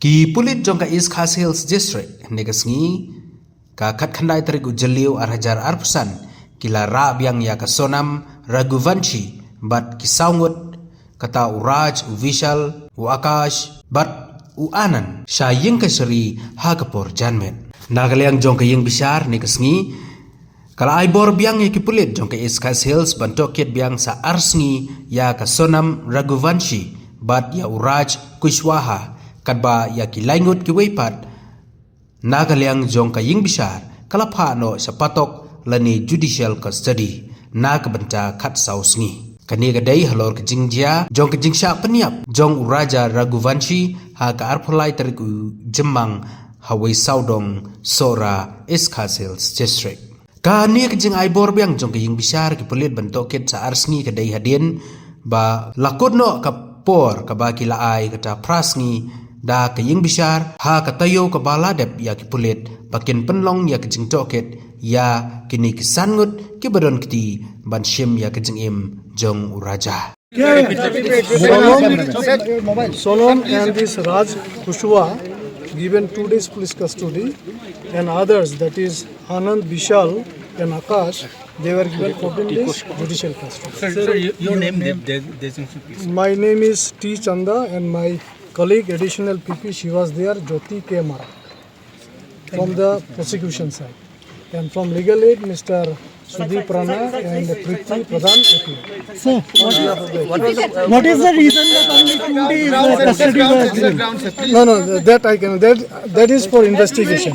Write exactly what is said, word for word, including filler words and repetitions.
Ki pulit jong ka East Khasi Hills District ne ka sngi ka khatkhyndai tarik u Jylliew ar hajar arphew san ki la rah biang ïa ka Sonam Raghuvanshi bad ki saw ngut, kata u Raj, u Vishal, u Akash bad u Anand sha ïing kashari ha ka por janmiet. Na ka liang jong ka ïing bishar ne ka sngi ka la ai bor biang ïa ki pulit jong ka East Khasi Hills ban tohkit biang sa ar sngi ïa ka Sonam Raghuvanshi bad ïa u Raj Kushwaha, katba ïa ki lai ngut kiwei pat na ka liang jong ka ïing bishar ka la phah noh sha patok lane judicial custody na ka bynta khatsaw sngi. Kane ka dei halor ka jingjia jong ka jingshah pynïap jong u Raja Raghuvanshi ha ka arphew lai tarik u Jymmang ha Weisawdong, Sohra, East Khasi Hills District. Kane ka jingai bor biang jong ka ïing bishar ki pulit ban tohkit sa ar sngi ka dei hadien ba la kut noh ka por kaba ki la ai kata phra sngi da ka ïing bishar ha ka taïew kaba la dep ïa ki pulit ba kin pynlong ïa ka jingtohkit ïa kine ki san ngut kiba don kti ban shim ïa ka jingim jong u Raja. Sonam, Sonam and this Raj Kushwaha given two days police custody, and others, that is Anand, Vishal and Akash, they were given fourteen days judicial custody. Sir, sir, your, your name, the, the, the, please. My name is T Chanda and my colleague, additional P P, she was there, Jyoti K Marak, from the prosecution side. And from legal aid, Mister Sudeep Rana and Priti Pradhan, A P. Sir, what is, what is the reason that only two days, uh, custody was given? No, no, that I can, that, that is for investigation.